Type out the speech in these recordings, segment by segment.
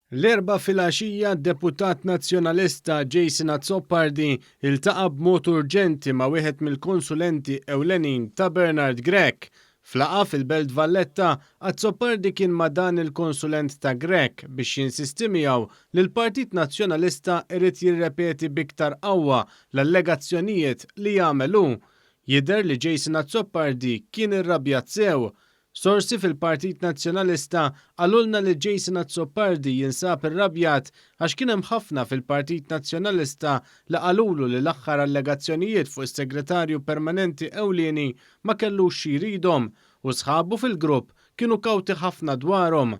L-Erbgħa filgħaxija d-deputat Nazzjonalista Jason Azzopardi iltaqa' b'mod urġenti ma' wieħed mill-konsulenti ewlenin ta' Bernard Grech. F'laqgħa fil-Belt Valletta, Azzopardi kien ma' dan il-konsulent ta' Grech biex jinsisti miegħu li l-Partit Nazzjonalista irid jirrepeti b'iktar qawwa l-allegazzjonijiet li għamel hu. Jidher li Jason Azzopardi kien irrabjat sew. Sorsi fil-Partit Nazzjonalista qalulna li Jason Azzopardi jinsab irrabjat għax kien hemm ħafna fil-Partit Nazzjonalista li qalulu li l-aħħar allegazzjonijiet fuq is-Segretarju Permanenti Ewlieni ma kellux xi jridhom u sħabu fil-grupp kienu kawti ħafna dwarhom.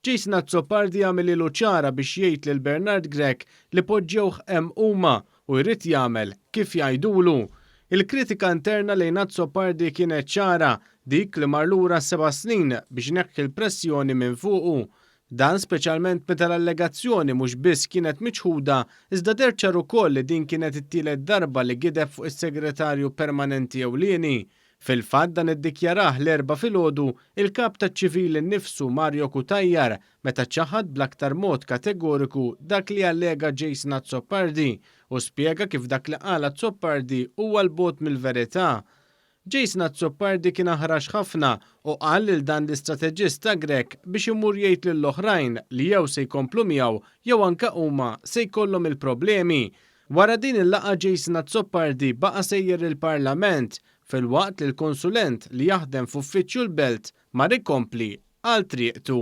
Jason Azzopardi għamilhielu ċara biex jgħid lil Bernard Grech li poġġewh hemm huma u jrid jagħmel kif jgħidulu. Il-kritika interna lejn Azzopardi kienet ċara, dik li mar lura seba' snin biex ineħħi l-pressjoni minn fuqu. Dan speċjalment meta l-allegazzjoni mhux biss kienet miċħuda, iżda deher ċar ukoll li din kienet it-tielet darba li gideb fuq is-Segretarju Permanenti Ewlieni. Fil-fatt dan iddikjarah l-Erbgħa filgħodu il-Kap taċ-Ċivil innifsu Mario Cutajar meta ċaħad bl-aktar mod kategoriku dak li allega Jason Azzopardi u spjega kif dak li qal Azzopardi huwa 'l bogħod mill-verità. Jason Azzopardi kien aħrax ħafna u qal lil dan l-istrateġist ta' Grech biex imur jgħid lill-oħrajn li jew se jkomplu miegħu jew anke huma se jkollhom il-problemi. Wara din il-laqgħa Jason Azzopardi baqa' sejjer il-Parlament filwaqt li l-konsulent li jaħdem f'uffiċċju l-Belt mar ikompli għal triqtu.